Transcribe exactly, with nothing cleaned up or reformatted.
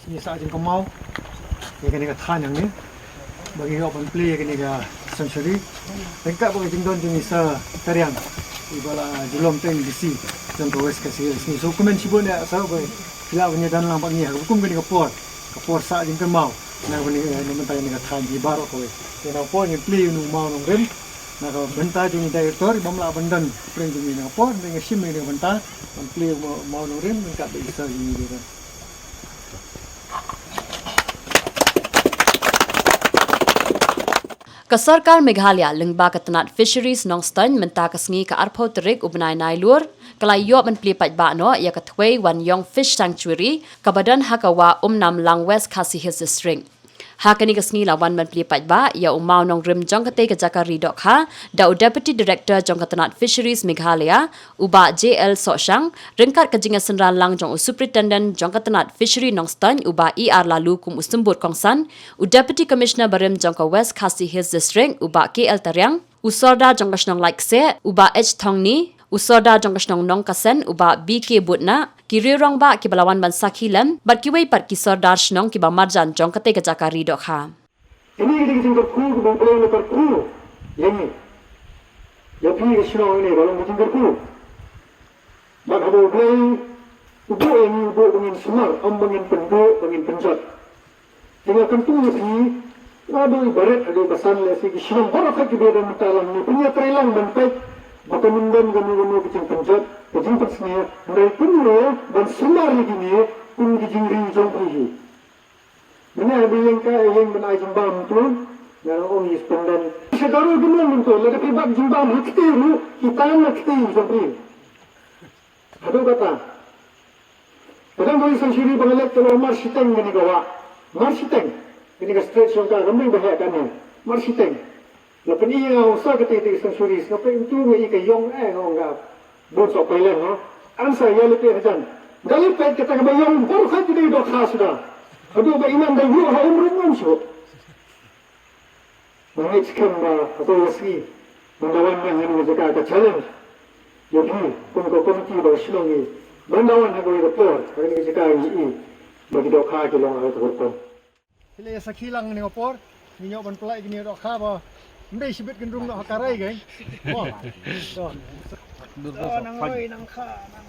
Ngi sah jingkynmaw ïa kane ka thaiñ hangne ba ngi ïoh ban plie ïa kane ka century. Ryngkat bad ka jingdon jong i Sir Tariang iba la jylliew teng D C jong ka West Khasi Hills. Ngi sngewkmen shibun ïa Sir ba phi lah ban ïadon lang bad ngi ha kane ka por, ka por sah jingkynmaw na kane, eh, na ka bynta kane ka thaiñ hi baroh kawei. Te na ka por ngin plie ïa u Mawnongrim na ka bynta jong i Director iba ym lah ban don pyrshah jong ngi na ka por, te nga shim ïa kane ka bynta ban plie ïa u Mawnongrim ryngkat bad i Sir jong ngi. Ka Sorkar Meghalaya lyngba ka tnat Fisheries Nongstoiñ mynta ka sngi ka arphew tarik u bnai Nailur ka la ïoh ban plie paidbah noh ïa ka Thwei Wan Ïong Fish Sanctuary kaba don ha ka wah Umnamlang, West Khasi Hills District. Ha kane ka sngi la wan ban plie paidbah ïa u Mawnongrim jong katei ka jaka ri dohkha da u Deputy Director jong ka tnat Fisheries Meghalaya, u Bah J L Sohshang, ryngkat ka jingïasynran lang jong u Superintendent jong ka tnat Fishery Nongstoiñ, u Bah E R Laloo, kum u symbud kongsan, u Deputy Commissioner barim jong ka West Khasi Hills District, u Bah K L Tariang, u Sordar jong ka shnong Laitkaseh, u Bah H Thongni, u Sordar jong ka shnong Nongkasen, u Bah B K Budna, ki riew rangbah kiba la wan ban sakhi lem bad kiwei pat ki Sordar shnong kiba marjan jong katei ka jaka ri dohkha. Kine ki dei ki jingkyrkhu kiba U Blei u la kyrkhu ïa ngi. Ïa phi ka shnong ine ka long ka jingkyrkhu. Bad haba U Blei u buh ïa ngi, u buh ba ngin sumar, ym ba ngin pynduh, ba ngin pynjot. Te nga kyntu ïa phi, naduh i barit haduh i basan lehse ki shnong baroh ki ba don mynta lang ne pynïatreilang ban peit ba kan ym don kano kano ka jingpynjot, ka jingpynsngew, hynrei pynlong ban sumar ïa kine kum ki jingri jong phi hi. Mynne ba ïeng ka ïeng ban ai jingbam tu, nga ong ïa spendent. Sha ka ru ki mon mynta lada phi bat jingbam ha kti ruh, ki tan ha kti jong phi. Haduh kata. Ka dang kawei century ba nga leit ka long mar shiteng kane ka wah. Mar shiteng. Kane ka stretch jong ka kam dei ba heh kane. Mar shiteng. La pyni ïa nga ong sa kata kata century. Nga peit mynta nga i ka ïong eh nga ong ka bun sok pailen no. Answer ïa leit peit hajan. Nga leit peit kata kaba ïong baroh khat ki dei dohkha suda. Haduh ba i man da ïoh ha um ruh um shuh. Nga ngeit skhem ba hato la sngi ban da wan na kane ka jaka ka challenge ïa phi kum ka komiti ba ka shnong ngi ban da wan ha kawei ka por ha kane ka jaka ngi i ba ki dohkha ki long ha ka por. Phi la ïa sakhi lang kane ka por, ngi ïoh ban pynlait kine dohkha ba ym dei shibit kin rung dohkha ka rai keiñ. Mo. To. To, nang roi, nang kha, nang.